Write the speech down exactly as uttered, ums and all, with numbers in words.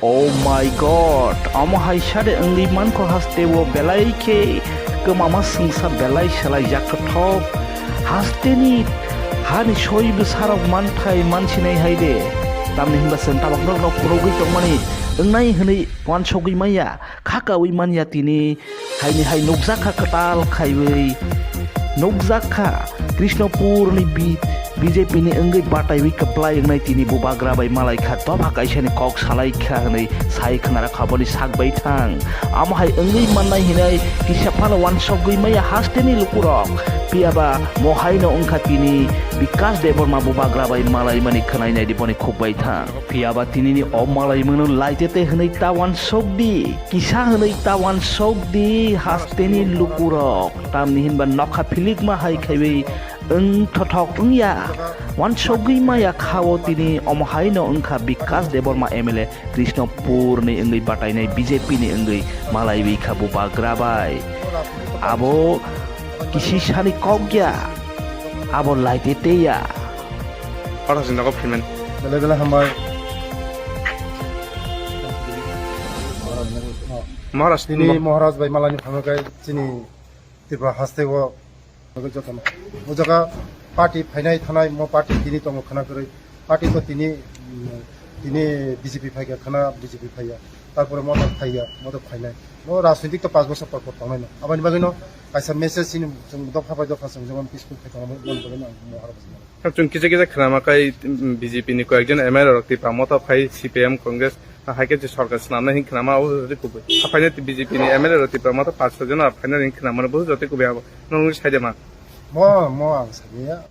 Oh my God, omo hai sade wngwi mankho, haste o belai khe kwmama swngsa belai salai jak thok. Hasteni hani soi bwsarok manthai mansinai hai de. Tamni hinba chwng tabok norok phunugwi tongmani wngnai hwnwi wansogwi manya, khakaui manya tini. Haini hai nukjakha kwtal khaiwi, nukjakha Krishnapurni B-, B J P ni wngwi bataiwi kwplai wngnai tini bubagra bai malaikha, dopha kaisani kok salaikha hwnwi sai khwnarakha boni sak bai thang. Amo hai wngwi mannai hinai kisa phano wansogwi maya hasteni lukurok, phiyaba mo haino wngkha tini Bikash Debbarma bubagra bai malaimani khwnainai di boni khuk bai thang. Phiyaba tinini o malaimano laitete hwnwi ta wansok di, kisa hwnwi ta wansok di hasteni lukurok. Tamni hinba nokha philikma hai khaiwi wng thothok wngya. Wansogwi maya kha-o tini omo haino wngkha Bikash Debbarma M L A Krishnapurni wngwi batainai B J P ni wngwi malaiwi kha bubagra bai. Abo kisi sani kok ya, abo laitete ya. Oro se nogo payment. Belai belai hambai. Maharaj tini tini Maharaj bai malani phango kai chini Tripura haste o jotono. O jaga party phainai thanai mo party tini tongo khana kwrwi. Party to tini, mm, tini B J P phaikha khana B J P phaiya. Tarpore mo to phaiya, mo to phainai. Mo rajnitik to panch bosor por por tongnai no. Aboni bagwi no kaisa message chini chwng dopha bai dopha chwng jemon peaceful khai tongo, mo bagwi no ang mo aro bwsano. Chwng kisa kisa khwnama kai, mm, B J P ni koyekjon M L A rok Tipra Motha phai C P I M Congress, ah, hai khe je sorkar swnamnai hin khwnama abo jodi kubui. Ah, phainai T-, B J P ni M L A rok Tipra Motha panch soi jon ah phainai hin khwnama bo jodi kubui abo. Nong sai de ma? Mo, mo ang sani ya.